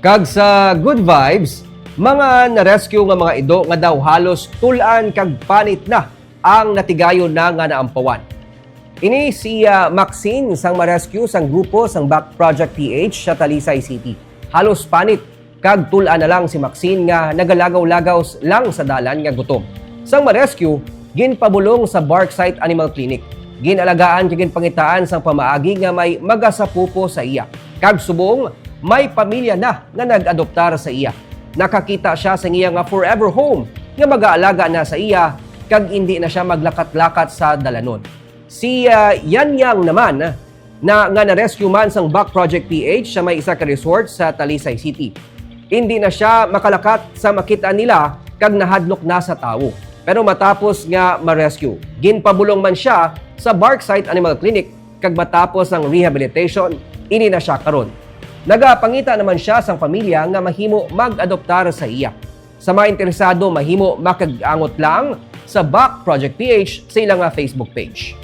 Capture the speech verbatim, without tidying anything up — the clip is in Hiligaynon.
Kag sa good vibes, mga na-rescue nga mga ido nga daw halos tul-an kag panit na ang natigayon na nga naampawan. Ini si, ah, Maxine sang ma-rescue sang grupo sang Back Project P H sa Talisay City. Halos panit kag tul-an na lang si Maxine nga nagalagaw-lagaw s-, lang sa dalan nga gutom. Sang ma-rescue, ginpabulong sa Barksite Animal Clinic. Ginalagaan kag ginpangitaan sang pamaagi nga may magasapupo sa iya. Kag subong, may pamilya na nga nag-adoptar sa iya. Nakakita siya sa iya nga forever home nga mag-aalaga na sa iya kag indi na siya maglakat-lakat sa dalanon. Si, ah, Yan Yang naman na nga na-rescue man sang Back Project P H sa may isa ka resort sa Talisay City. Indi na siya makalakat sa makita nila kag nahadlok na sa tawo. Pero matapos nga ma-rescue, ginpabulong man siya sa Barksite Animal Clinic kag matapos ang rehabilitation, ini na siya karon. Nagapangita naman siya sang pamilya nga mahimo mag-adoptar sa iya. Sa mga interesado, mahimo makag-angot lang sa Back Project P H sa ila nga Facebook page.